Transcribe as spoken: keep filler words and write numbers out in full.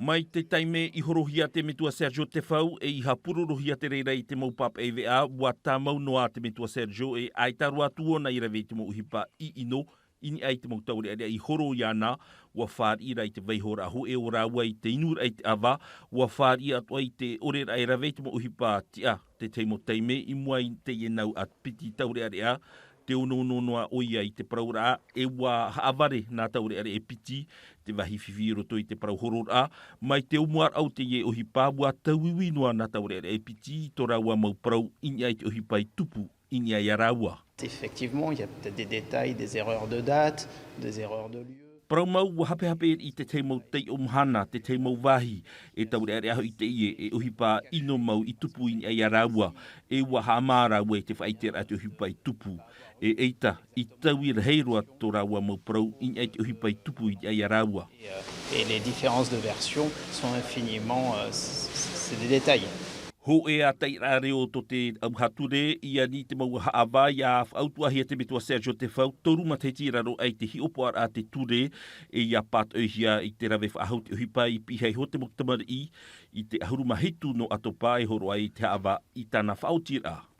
Mai te taime i horohia te metua Sergio Tefau e i hapūrorohia te reira i te mau pāpaʻi veʻa, ua tāmau noa te metua Sergio e ʻaita roa atu ʻōna i rave i te mau ʻohipa ʻino, i niʻa i te mau taureʻareʻa i horo iāna. Ua fāriʻi ra i te vaihoraʻa hōʻē o rāua i te inuraʻa i te ʻava, ua fāriʻi atoʻa i te ʻoreraʻa e rave i te mau ʻohipa tiʻa. Tētahi mau taime i mua i teie nau ʻāpiti taureʻareʻa, te onoono noa ʻoia i te parauraʻa, e ua haʻavare nā taureʻareʻa e piti te vāhi fifi i roto i te parau hororaʻa. Mai te ʻōmuaraʻa o teie ʻohipa, ua tauiui noa nā taureʻareʻa e piti i tō rāua mau parau i niʻa i te ʻohipa i tupu i niʻa iā rāua. Effectivement, il y a peut-être des détails, des erreurs de date, des erreurs de lieu. Parau mau, ua hapehape i tētahi mau taiʻo mahana, tētahi mau vāhi, e taureʻareʻa hoʻi teie e ʻohipa ʻino mau i tupu i niʻa iā rāua, e ua haʻamā rāua i te faʻaʻiteraʻa te ʻohipa i tupu. E ʻeita, i taui rahi roa tō rāua mau parau i niʻa i te ʻohipa i tupu i niʻa iā rāua. Et, euh, et les différences de version sont infiniment, euh, c-, c-, c'est des détails. Hōʻē ā taʻiraʻa reo tō te ʻauvaha ture, i ani te mau haʻavā, ʻia faʻautuʻahia te metua Sergio Tefau, toru matahiti i raro aʻe i te hiʻopoʻaraʻa te ture, e ʻia pātoʻihia i te rave faʻahou te ʻohipa i pihaʻi iho te mau tamariʻi, i te ʻahuru mā hitu nō ʻAtopa e hōroʻa i te haʻavā i tāna faʻaotiraʻa.